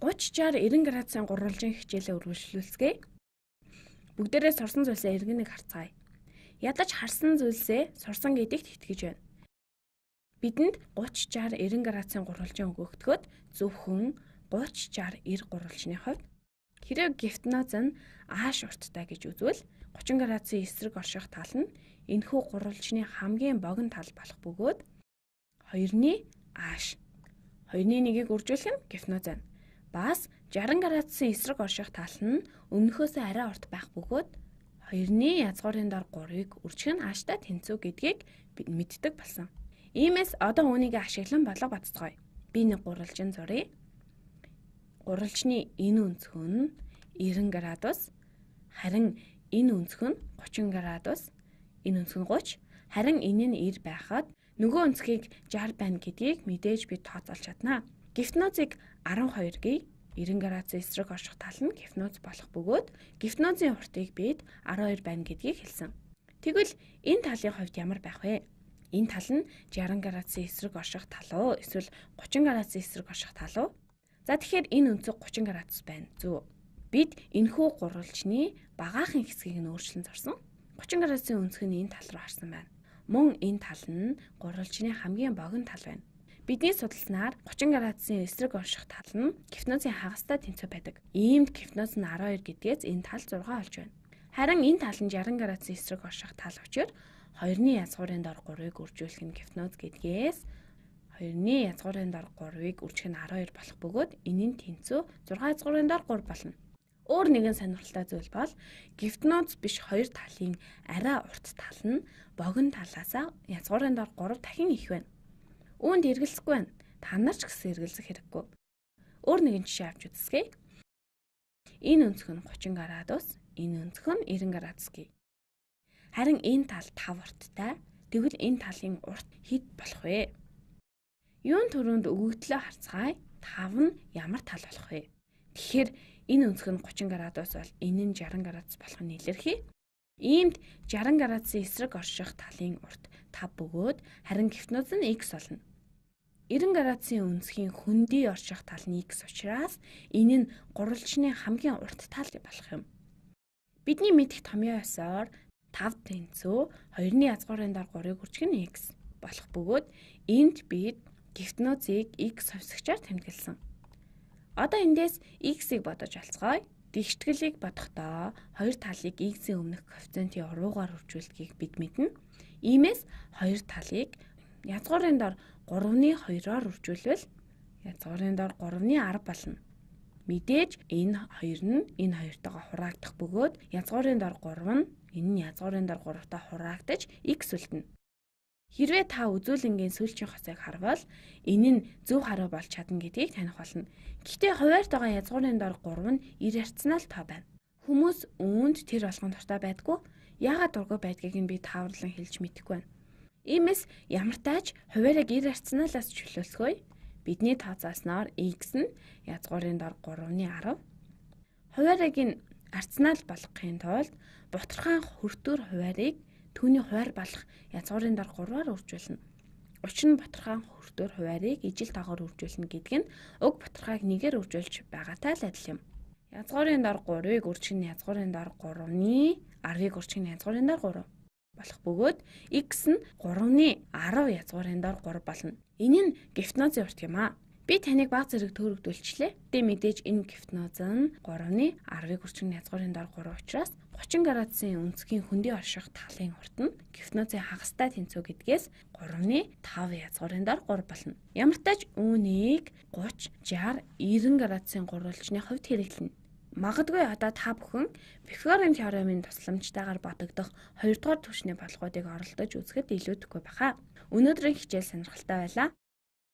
30 60 90 градусын гурвалжин хичээлээ үргэлжлүүлцгээе. Бүгдээрээ сурсан зүйлсээ эргэн нэг харцгаая. Ядаж харсан зүйлсээ сурсан гэдэгт итгэж байна. Бидэнд 30 60 90 градусын гурвалжин өгөгдөхөд зөвхөн 30 60 90 гурвалжны хувьд хэрэг гипотенуз нь ааш урттай гэж үзвэл 30 градусын эсрэг орших тал нь энэхүү гурвалжны хамгийн богино тал болох бөгөөд 2-ны ааш 2-ны 1-ийг үржүүлэх нь гипотенуз байна. Бас 60 градусын эсрэг орших тал нь өмнөхөөсөө арай урт байх бөгөөд 2-ны язгуурын дор 3-ыг үржих нь ааштай тэнцүү гэдгийг бид мэддэг болсон. Иймээс одоо үүнийг ашиглан болго батцгоё. Би нэг гурвалжин зуръя. Гурвалжны энэ өнцгөн нь 90 градус, харин энэ өнцгөн нь 30 градус, энэ өнцгөн нь 30, харин энэ нь 90 байхад нөгөө өнцгийг 60 байна гэдгийг мэдээж би тооцоолж чадна. Гипотенузыг 12 гээ 90 градусын эсрэг орших тал нь гипотенуз болох бөгөөд гипотенузын уртыг бид 12 байна гэдгийг хэлсэн. Тэгвэл энэ талын хувьд ямар байх вэ? Энэ тал нь 60 градусын эсрэг орших тал уу? Эсвэл 30 градусын эсрэг орших тал уу? За тэгэхээр энэ өнцөг 30 градус байна. Зөв. Бид энэхүү гурвалжны багаахан хэсгийг нь өөрчлөн зурсан. 30 градусын өнцөг нь энэ тал руу харсан байна. Мөн энэ тал нь гурвалжны хамгийн богино тал байна. Бидний судалснаар 30 градусын эсрэг орших тал нь гипотенузын хагастай тэнцүү байдаг. Иймд гипотенуз нь 12 гэдгээс энэ тал 6 болж байна. Харин энэ тал нь 60 градусын эсрэг орших тал учраас 2-ны язгуурын дор 3-ыг үржүүлэх нь гипотенуз гэдгээс 2-ны язгуурын дор 3-ыг үржих нь 12 болох бөгөөд энэ нь тэнцүү 6 язгуурын дор 3 болно. Өөр нэгэн сонирхолтой зүйл бол гипотенуз биш хоёр талын арай урт тал нь богино талаасаа язгуурын дор 3 дахин их байна. Үүнд эргэлзэхгүй байна. Та нар ч гэсэн эргэлзэх хэрэггүй. Өөр нэгэн жишээ авч үзье. Энэ өнцөг нь 30 градус, энэ өнцөг нь 90 градус гэе. Харин энэ тал 5 урттай. Тэгвэл энэ талын урт хэд болох вэ? Юун түрүүнд өгөгдлөө харцгаая. 5 нь ямар тал болох вэ? Тэгэхээр энэ өнцөг нь 30 градус бол энэ нь 60 градус болох нь илэрхий. Иймд 60 градусын эсрэг орших талын урт 5 бөгөөд харин гипотенуз нь x болно. 90 градусын өнцгийн хөндий орших тал нь x учраас энэ нь гурвалжны хамгийн урт тал болох юм. Бидний мэдэх томьёо ёсоор 5 тэнцүү 2-ны язгуурын дор 3-ыг үржих нь x болох бөгөөд энд бид гипотенузыг x хувьсагчаар тэмдэглэсэн. Одоо эндээс x-ийг бодож олцгоё. Тэгшитгэлийг бодохдоо хоёр талыг x-ийн өмнөх коэффициентийн уруугаар үржүүлдгийг бид мэднэ. Иймээс хоёр талыг язгуурын дор 3-ны 2-оор үржүүлвэл язгуурын дор 3-ны 10 болно. Мэдээж энэ хоёр нь энэ хоёртойгоо хураагдах бөгөөд язгуурын дор 3 нь энэ нь язгуурын дор 3-тай хураагдаж x үлдэнэ. Хэрвээ та үзүүлэнгийн сүүлчийн хоцыг харвал энэ нь зөв хариу болж чадна гэдгийг таних болно. Гэхдээ хуваарьт байгаа язгуурын дор 3 нь 90 харьцнаа л тоо байна. Хүмүүс үүнд тэр болгон дуртай байдгүй. Яагаад дургүй байдгийг нь би тааварлан хэлж мэдэхгүй байна. Иймээс ямар тааж хуваарийг 90 харьцнаалаас чөлөөлсгөөе. Бидний тооцоолсноор x нь язгуурын дор 3-ны 10. Хуваарийг нь арцнал болгохын тулд бутархаан хөртөр хуваарийг түүний хуваар болох язгуурын дор 3-аар үржүүлнэ. Учир нь бутархаан хөртөр хуваарийг ижил тоогоор үржүүлнэ гэдэг нь уг бутархааг нэгээр үржүүлж байгаатай л адил юм. Язгуурын дор 3-ыг үржих нь язгуурын дор 3-ны 10-ыг үржих нь язгуурын дор 3 болох бөгөөд x нь 3-ны 10 язгуурын дор 3 болно. Энэ нь гипотенузын урт юм аа. Би таныг баг зэрэг төөрөгдүүлчлээ. Гэтэ мэдээж энэ гипотенуз нь 3-ны 10-ыг үржих нь язгуурын дор 3 учраас 30 градусын өнцгийн хөндий орших талын урт нь гипотенузын хагастай тэнцүү гэдгээс 3-ны 5 язгуурын дор 3 болно. Ямар ч тач үүнийг 30, 60, 90 градусын гурвалжны хувьд хэрэглэнэ. Магадгүй одоо та бүхэн Пифагорын теоремын тусламжтайгаар бодогдох 2 дугаар түвшний бодлогоодыг оролдож үзэхэд илүүдэхгүй баха. Өнөөдрийн хичээл сонирхолтой байлаа.